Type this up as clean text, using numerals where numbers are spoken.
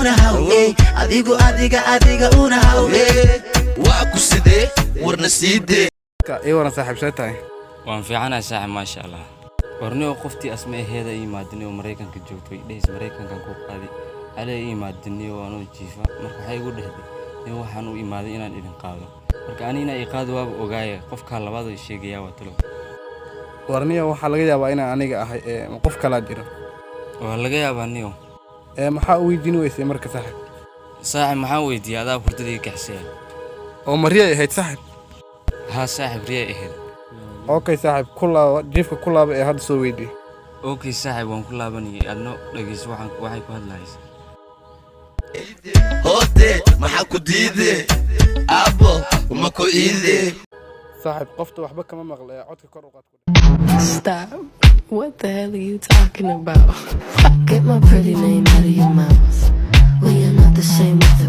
una haw, adigu, adiga, adiga una haw. Waa ku sidee? Warna siidee. Ii waran, saaxiib, see tahay? Waan fiicanahay, saaxib, maasha Allah. Warniyo, qoftii asma aheeda ii imaadinay oo Maraykanka joogto, way dhehaysa Maraykankan ku qaadi. Xalay ii imaadinay oo anoo jiifa. Marka waxay igu dhehday nin waxaan u imaaday inaan idin qaado. Marka anigana i qaadi waaba ogaaye, qofkaa labaad oo sheegayaa waa talo. Warniyo, waxaa laga yaabaa inaan aniga ahay ee ma qof kalaa jira? Waa laga yaabaa, niyo. Ee maxaa u weydiin weysay marka, saaxiib? Saaxib, maxaan weydiiyey? Adaa hurdada ii kaxseeya. Oo ma riyay ahayd, saaxiib? Haa saaxib, riyay ahayd. Okay saaxiib, ku laaba jiifka, ku laaba ee hadda soo weydii. Okay saaxib, waan ku laabanayay. Adno dhegeyso waxaan waxay ku hadlaysa. Hoode, maxaa ku diide? Aabbo ma ku iide? Saaxiib, qofta waxba kama maqla ee codka kor u qaad. Stop. What the hell are you talking about? Get my pretty name out of your mouth. We are not the same with